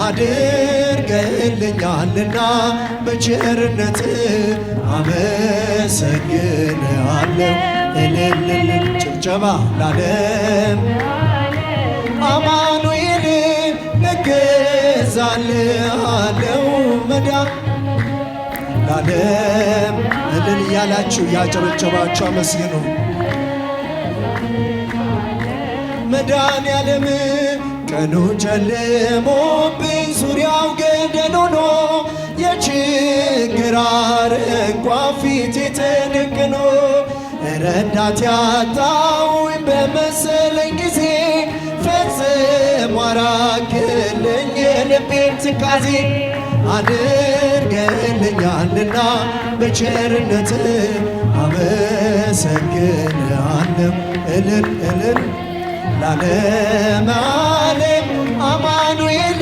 አድርገህልኛልና በቸርነት አመሰግንሃለሁ። እልልልል ጭብጨባ ላለም አማኑኤል እገዛልሃለሁ መዳን ላለም። እልል እያላችሁ እያጨበጨባችሁ አመስግኑ። መዳን ያለም ቀኑ ጨልሞብኝ ዙሪያው ገደል ሆኖ የችግር አረንቋ ፊቴ ተደቅኖ ረዳት ያጣሁኝ በመሰለኝ ጊዜ ፈጽሞ አራቅልኝ የልቤን ትካዜ አድርገህልኛልና በቸርነት አመሰግንሃለሁ። እልል እልል ላለም ዓለም አማኑኤል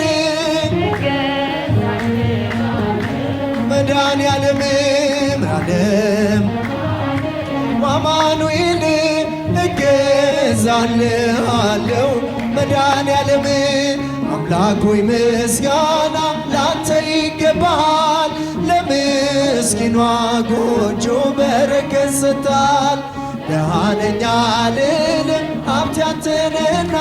መድኃኔዓለም ዓለም አማኑኤል እገዛልሃለሁ መድኃኔዓለም። አምላክ ሆይ ምስጋና ላንተ ይገባሃል። ለምስኪኗ ጎጆ በረከት ሰጥተሃል። ደሃ ነኝ አልልም ሀብቴ ያንተ ነህና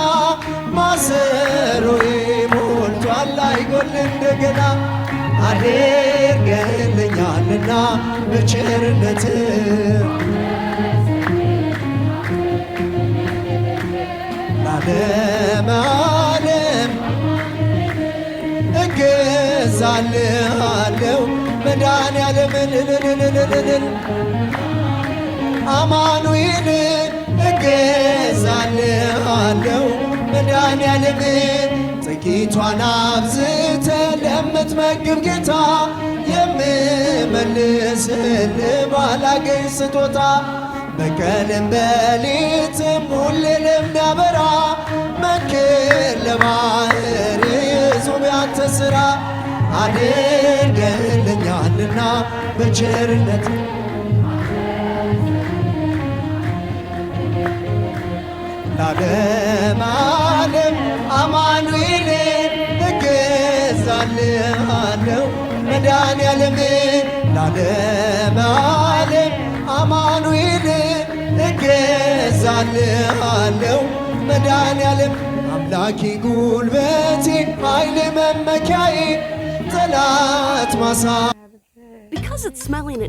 ማሰሮዬ ሞልቷል አይጎል እንደገና አድርገህልኛልና በቸርነት ለዓለም ዓለም እገዛልሃለሁ መድኃኔዓለም እልልልልልል አማኑኤል እገዛልሃለሁ መድኃኔዓለም። ጥቂቷን አብዝተህ ለምትመግብ ጌታ የምመልስልህ ባላገኝ ስጦታ በቀንም በሌትም ሁሌ ለሚያበራ መንክር ለባህር የጾም ያንተ ሥራ አድርገህልኛልና በቸርነት ለዓለም ዓለም አማኑኤል እገዛልሃለሁ መድኃኔዓለም። ለዓለም ዓለም አማኑኤል እገዛልሃለሁ መድኃኔዓለም። አምላኬ ጉልበቴ ኃይሌ መመኪያዬ ጠላት ማሳ Because it's smelling at